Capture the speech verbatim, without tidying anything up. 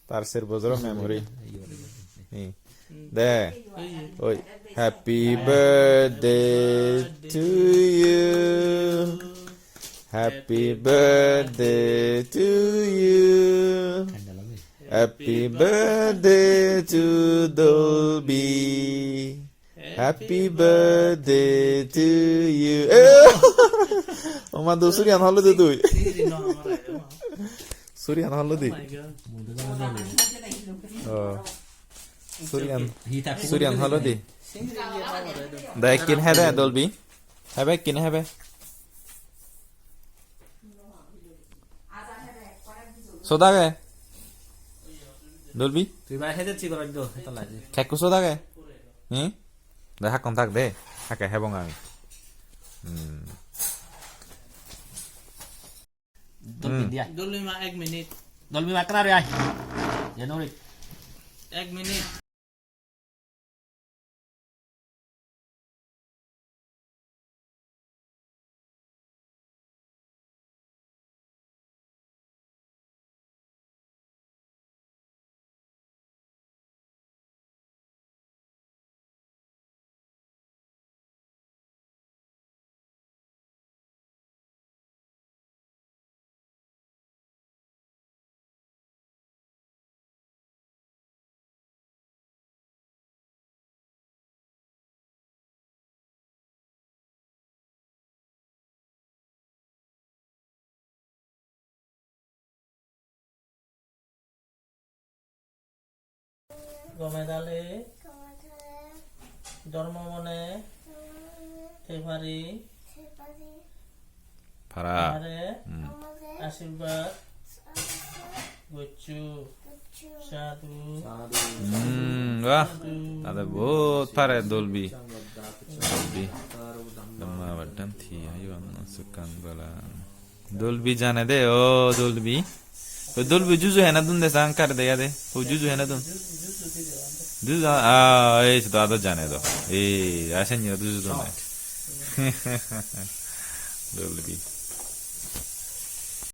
Tar ser bojor memory. Hi. De. Oi. Happy birthday to you. Happy birthday to you. Happy birthday to Dolby. Happy birthday to you. Eh! Oma do suriyan holo de tui. Suriyan holo de. Oh. Suriyan. Suriyan holo de. Da ekkin hebe Dolby. Hebe ekkin hebe. Sot age? Dolby? Tui bai hede chi goroj do, heta laje. Kekko sot age? Hmm? De hakkon tak de. Hakke hebong ami. Hmm. Dolby Hmm. dia. Dolby ma ek minute. Dolby ma ekkan are ai. January. Ek minute. Gome dale, gome dale, dhormo mone, dhormo mone, te pari, te pari, para. Amare, hmm, amare, ashirbad, ashirbad, goccho, goccho, sadhu, sadhu. Hmm, wah. Sadhu. Tade bahut pare Dolby. Dolby. Dhamma vaddhanti ayuvanno sukhaṃ balaṃ. Dolby jane de, o Dolby. O Dolby juju hena dun de sang kar de ya de. O juju hena dun. Juju, ah, ei to ado jane do. Ei, asen ni juju dun de. Dolby.